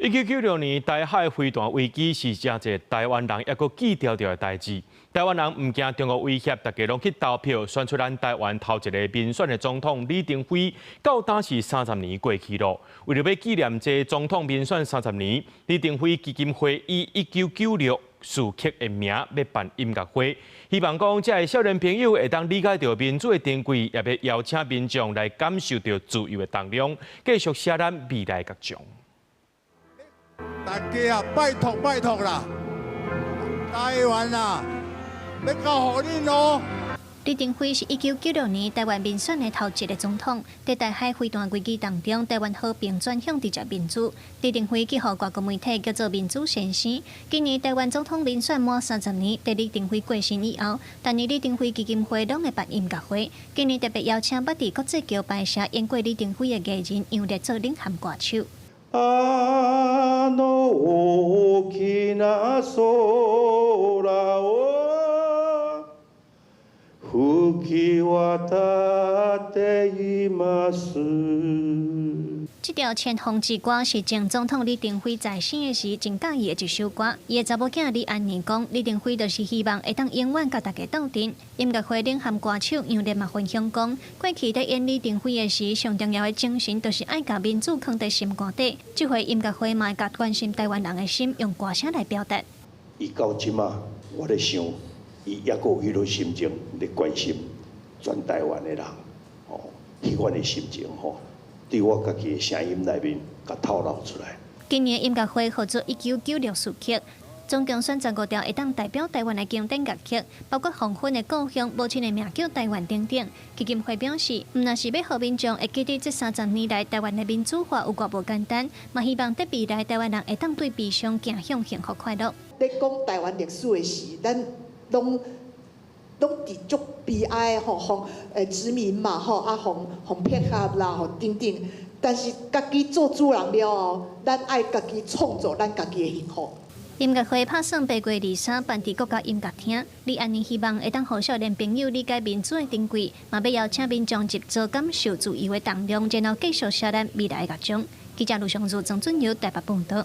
1996年台海飛彈危機是誠濟台灣人猶閣記牢牢的代誌。台灣人毋驚中國威脅，大家攏去投票選出咱台灣頭一個民選的總統李登輝，到今是三十年過去囉。為著欲紀念這總統民選三十年，李登輝基金會以1996序曲的名欲辦音樂會，希望講遮的少年朋友會當理解著民主的珍貴，也欲邀請民眾來感受著自由的重量，繼續寫咱未來的樂章。大家啊，拜託拜託啦，台灣啊，欲交予恁囉。李登輝是1996年台灣民選的頭一個總統，佇台海飛彈危機當中，台灣和平轉向直接民主。李登輝去予外國媒體叫做民主先生。今年台灣總統民選滿三十年，佇李登輝過身以後，逐年李登輝基金會攏會辦音樂會。今年特別邀請捌佇國際橋牌社演過李登輝的藝人楊烈做領銜歌手。あの大きな空を吹き渡っています。這條《前方之歌》是前總統李登輝在生的時真佮意的一首歌。伊的查某囝李安妮講，李登輝就是希望會當永遠佮大家鬥陣。音樂會領銜歌手楊烈嘛分享講，過去佇演李登輝的時，上重要的精神就是愛共民主囥佇心肝底。這回音樂會嘛會共關心台灣人的心，用歌聲來表達。伊到這馬，我咧想，伊猶閣有彼個心情咧關心全台灣的人，哦，彼款的心情吼。佇我家己的聲音內面，共透露出來。今年音樂會號做1996序曲，總共選15條會當代表台灣的經典樂曲，包括黃昏的故鄉、母親的名叫台灣等等。基金會表示，毋但是欲予民眾會記得這三十年來台灣的民主化有偌無簡單，嘛希望佇未來台灣人會當對悲傷走向幸福快樂。咧講台灣歷史的時，咱攏攏佇足悲哀吼，予殖民嘛吼，啊，予予迫害啦吼等等。但是家己做主人了後，咱愛家己創造咱家己的幸福。音樂會拍算8月23辦佇國家音樂廳。李安妮希望會當予少年朋友理解民主的珍貴，嘛欲邀請民眾入座感受自由的重量，然後繼續寫咱未來的樂章。記者盧尚如、曾俊友台北報導。